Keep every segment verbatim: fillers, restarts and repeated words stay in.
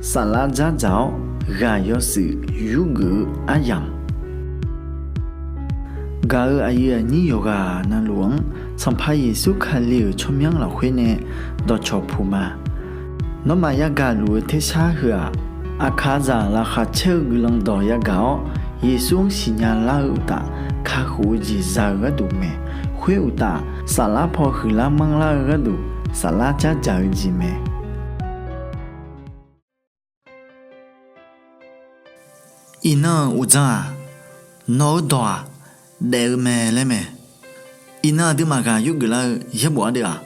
Saflar dzardzaq-awr ghaq yawshuif yurgeuf-eu aryamq, gaq-euq aqyuif aqnyir yawqghaq navluf-anr Sanqpaq Yeqsur Kali-euq tsawrmyanr lafkhoer nae dawqcawq puq ma. Nawmaf yagaq luf-eu tersar heu-aq, aqkaqzaq laqkhaq caer-eu guiqlanq dawq yagaq-awr, Yeqsur-anr siqnya lar-eu uqtaf, kakhof-eu jeq za-eu gharduq mae. Khoer uqtaf, saflar paw huiqlar manrlar-eu gharduq, saflar dzardzaq-eu jeq mae. Iqnan-euq uqdzan-aq, nawq-eu dawq-aq, daef-eu mae laer mae. Iqnan aqduimaf ghaq yurgeuf lar-eu yaerbof ardeuv-aq,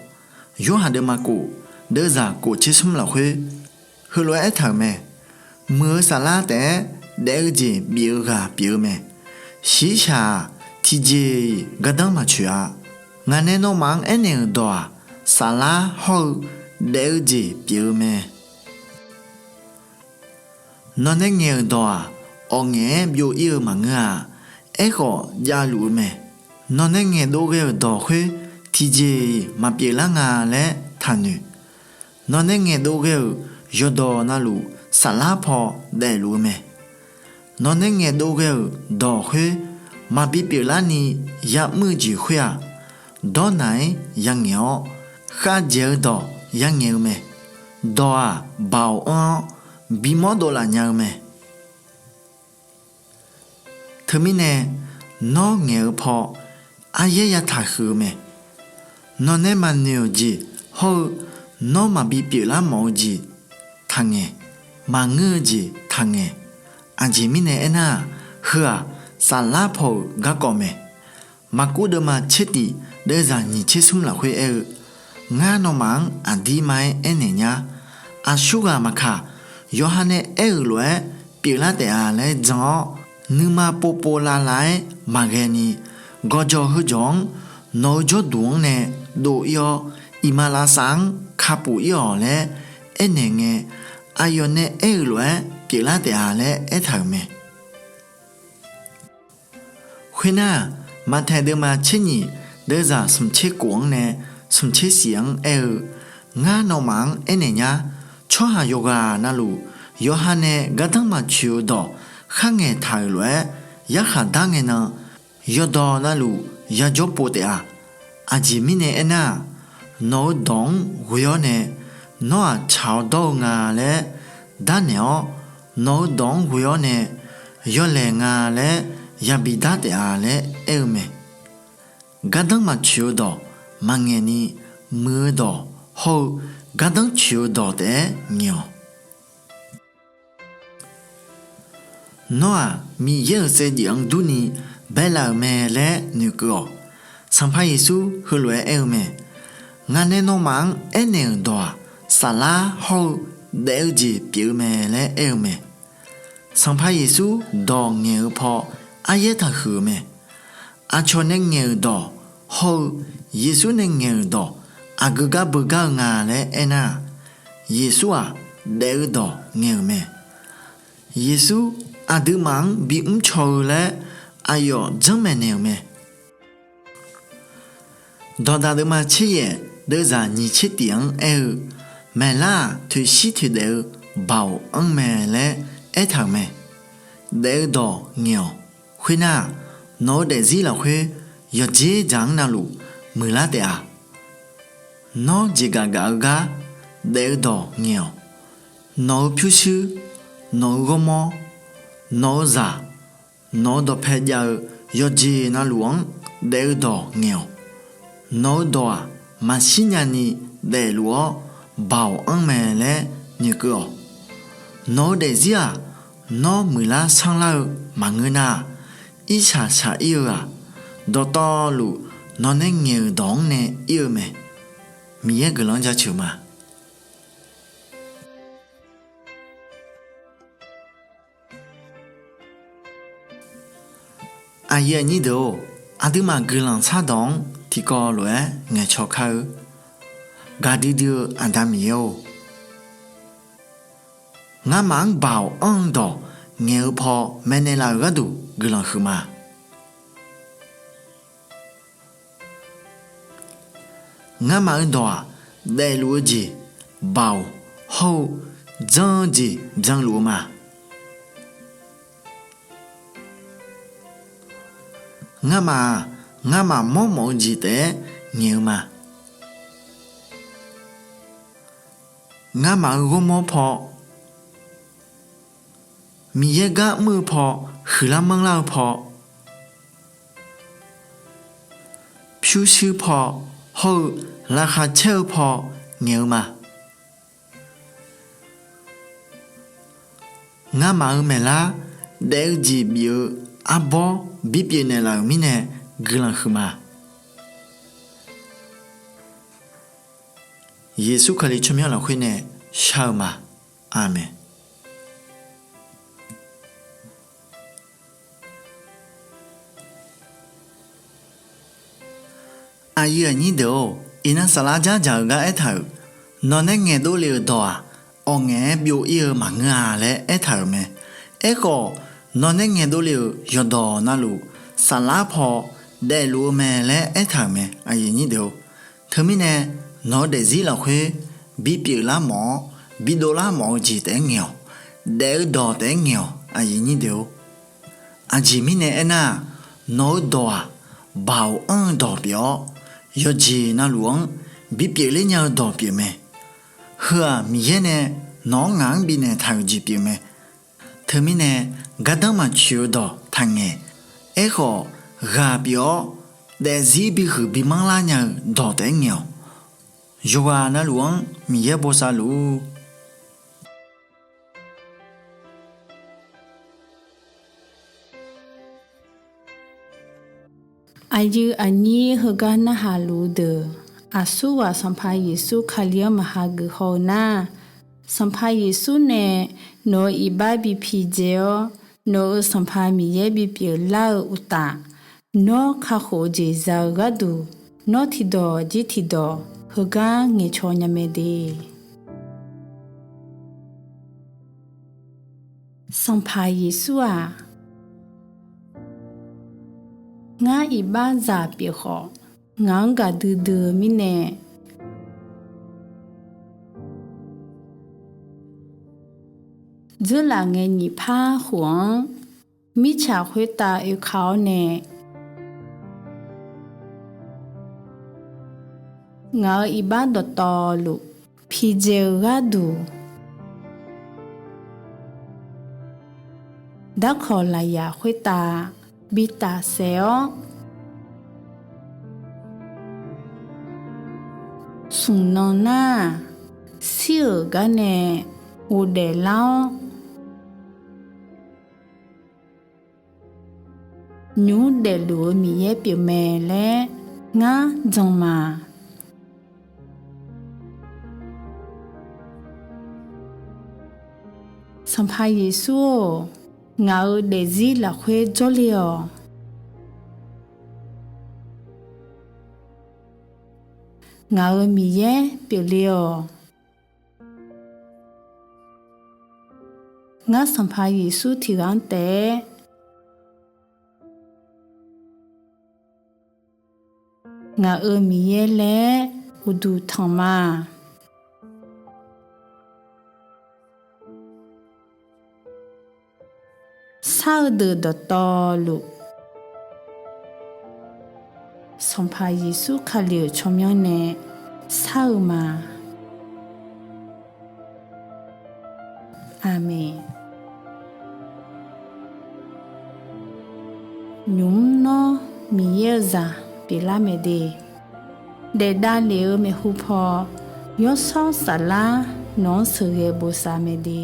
Yorhaq deuvma kof, deuvzaq kof tser smr lafkhoer heulof-aer aertaq-euq mae. Muiq-eu saflar taef-aer daef-eu jeq bif-eu ghaq pyeuf-eu mae. Shiqshaq-aq, tiqjeq-iq gardanr maqtsoeq-a. Ngaq nae nawmaf-anr aernaeq-euq dawq-aq, saflar hawr-eu daef-eu jeq pyeuf-eu mae. Nawq nae ngaeq-euq dawq-aq, awqngaef-aer byov-ir-eu maqngeur-a. Aerkhawf, javluf-eu mae. Nawq nae ngaeqdov ghae-euq dawq khoer tiqjeq-iq maqpyeuflar nga laer taqnoeq. Nawq nae ngaeqdov ghae-euq yawqdawq navluf, saflar paw daefluf-eu mae. Nawq nae ngaeqdov ghae-euq dawq khoer maqbi pyeuflarni ya'mr-eu jeq khoer-aq, dawrnaq-aer yangaeq-awr, khavdzaeq-eu dawq yangaeq-eu mae. Dawq-aq, baoq anr-awr, bimawr dovlaf nya-eu mae. Teumirnae, nawr ngaeq-eu paw aryaer yataq huiq-eu mae. Nawq nae maqnoeq-euq jeq hawr-eu, nawr maqbi pyeuflar mawf-eu jeq taqngaeq, maqngeur-eu jeq taqngaeq. Aqjeq mirnae aernar-aq, heu-aq, saflar paw-euq garkawv mae. Maqkuv deuvma tser tif deuvzaq nyiq tser smr lafkhoer aer-eu, Ngar nawmaf-anr aqdirma-aer aernaeq nyar. Aqsurghaq maqkaq, yawqha nae aer-euq lof-aer pyeuflar taef-a laer jan-awr, nuima povpov lavlav-aer maqghae ni, gawqjawq heujawq-anr nawq-eu jawrduq-anr nae dov-ir-awr, iqmalavshav-anr kapuf-ir-awq laer aernaeq ngae, aqyawf nae aer-euq lof-aer pyeuflar taef-a laer aertaq-euq mae. Khoernar-aq, Maqtaeq deuvma tser nyiq deuvzaq smq tser kof-anr nae smq tser shif-anr aer-eu, Ngar nawmaf-anr aernaeq nyar. Tsawrhaq yawqghaq navluf, yawqha nae gardanr maqtsoeq-eu dawq kharngaeq taq-euq lof-aer yarkhaq dar ngae nan, yawqdawq navluf yajawr pov taef-a. Aqjeq mirnae aernar-aq, nawq-eu dawq-anr ghoe-awr nae nawr-aq tsaq-awr dawr-eu nga laer darnaeq-awr, nawq-eu dawq-anr ghoe-awr nae yawlaeq nga laer yabi dar taef-a laer aer-eu mae. Gardanr maqtsoeq-eu dawq maqngaeq ni, muiq-eu dawq hawr-eu gardanr tsoeq-eu dawq taef-aer ngaeq-awq. Nawr-aq Miqyaer-euq saevdzeuf-anr durni baelaf-euq mae laer noeqkeuv-awq. Sanqpaq Yeqsur heulof-aer aer-eu mae. Ngaq nae nawmaf-anr aernaeq-euq dawq-aq, saflar hawr-eu daef-eu jeq pyeuf-eu mae laer aer-eu mae. Sanqpaq Yeqsur dawq ngaeq-eu paw aryaer taqhuiq-eu mae. Aqcawq nae ngaeq-euq dawq hawr-eu Yeqsur nae ngaeq-euq dawq aqgeu gar beugar-eu nga laer aernar-aq, Yeqsur-aq daef-eu dawq ngaeq-euq mae. Yeqsur aqduimaf-anr bimr caw-eu laer aqyawf janrmaeq naeq-euq mae. Dawqdaq deuvma tser yaef deuvzaq nyiq tser tif-anr aer-eu, Maeqlar-aq toeqshir toeqdaef-eu baoq anr mae laer aertaq-euq mae. Daef-eu dawq ngaeq-awq. Khoernar-aq, nawq-eu daefzir lafkhoer yawqdzer dzaq-anr navluf muiqlar taef-a. Nawr jeqgaf gaf-eu gar daef-eu dawq ngaeq-awq. Nawq-eu pyurshuir, nawq-eu ghawrmawr, nawq-eu zaq, nawq-eu dawqpae jav-eu yawqjeq navluf-anr daef-eu dawq ngaeq-awq. Nawq-eu dawq-aq, maqshir nyani daefluf-awr baoq anr mae laer noeqkeuv-awq. Nawq-eu daefzir-aq, nawr muiqlar sanrlar-eu maqngeur nar-aq, irshaq shaq-ir-eu-aq, dawqtawvluf nawq nae ngaeq-euq dawq-anr nae ir-eu mae. Miqyaer guiqlanq-anr jaceuq ma. Aqyuif aqnyir deuq-or, aqduimaf guiqlanq shardawq-anr tiqkawv lof-aer ngaeqcaw kar-eu. Gaqdui dui-eu Aqda Miqyaer-or, ngamaf-anr baoq anr-eu dawq ngaeq-eu paw maeqnaeq laf-euq gharduq guiqlanq huiqma. Ngamaf-eu dawq-aq, daefluf-eu jeq baoq hawr-eu janr-eu jeq byanluf-eu ma. Ngamaf-aq, ngamaf mawrmawf-eu jeq taef-aer ngaeq-eu ma. Ngamaf-euq ghawrmawr paw, Miqyaer gar mr-eu paw, huiqlar manrlar-eu paw, pyurshuir paw, hawr-eu laqkhaq caer-eu paw ngaeq-eu ma. Ngamaf-euq maeqlar daef-eu jeq bif-eu arbawr bipyeuf naeqlaf-euq mirnae guiqlanq huiqma. Yeqsur Kali tsawrmyanr lafkhoer nae shar-eu ma. Aqmeq. Aqyuif aqnyir deuq-or, iqnan saflar jardzaq-eu gar aertaq-euq, nawq nae ngaeqdov lef-euq dawq-aq, awqngaef-aer byov ir-eu maqngeur-a laer aertaq-euq mae. Aerkhawf, nawq nae ngaeqdov lef-euq yawqdawq navluf saflar paw daefluf-eu mae laer aertaq-euq mae. Teumirnae, nawq-eu daefzir lafkhoer bipyeuf lar mawf-awr, bidov lar mawf-eu jeq taef-aer ngaeq-awq. Daef-eu dawq taef-aer ngaeq-awq, aqyuif aqnyir deuq-or. Aqjeq mirnae aernar-aq, nawq-eu dawq-aq, baoq anr-eu dawq pyeuf-awr, yawqjeq navluf-anr bipyeuf ler nya-eu dawq pyeuf mae. Heu-aq, Miqyaer nae nawq-anr ngaq-anr bifnaeq taq-euq jeq pyeuf mae. Teumirnae, gardanr maqtsoeq-eu dawq taqngaeq. Aerkhawf, ghaq pyeuf-awr, daefzir bihuiq bimanr lar nya-eu dawq taef-aer ngaeq-awq. Yawqghaq navluf-anr Miqyaer bosav luf-ur. Aqyuif aqnyir heugar narhaq luf-eu deuq, aqsurghaq Sanqpaq Yeqsur Kali-anr maqha geuf haw-eu nar, Sanqpaq Yeqsur nae nawq-euq iqbax bi pidzae-awr, nawq-euq Sanqpaq Miqyaer bipyeuf lar-eu uqtaf, nawr kakhof-eu jeq za-eu gharduq, nawr tiqdawq jir tiqdawq heugar ngaeqcaw nya mae de. Sanqpaq Yeqsur-aq, ngar iqbaxzaq pyeuf khawf, ngaq-anr gaqdui dui-eu mirnae, dzeurlaf ngae nyiq par khof-anr mirtsaq khoertav oeka-awr nae, ngaq-euq iqbax dawqtawvluf pidzae-eu gharduq, darkawq lafyaq khoertav bi tafsaef-awr, smq nan nar-aq, shir-euq gar nae ghofdaef lar-awr, nymq mr daefluf-eu Miqyaer pyeuf mae laer ngar jan ma. Sanqpaq Yeqsur-or, ngaq-euq daefzir lafkhoer jawrle-awq. Ngaq-euq Miqyaer pyeufle-awq. Ngar Sanqpaq Yeqsur tiqghaq-anr taef-aer ngaq-euq Miqyaer laer uqduq tanq ma. Shar-eu deuq dawqtawvluf, Sanqpaq Yeqsur Kali-euq tsawrmyanr nae shar-eu ma. Aqmeq. Nymq mr nawr Miqyaer-eu zaq pyeuflar mae de. Daef davlef-eu maeqhu paw, Yawshawr Saflar nawq-anr sheuqghae bosav mae de.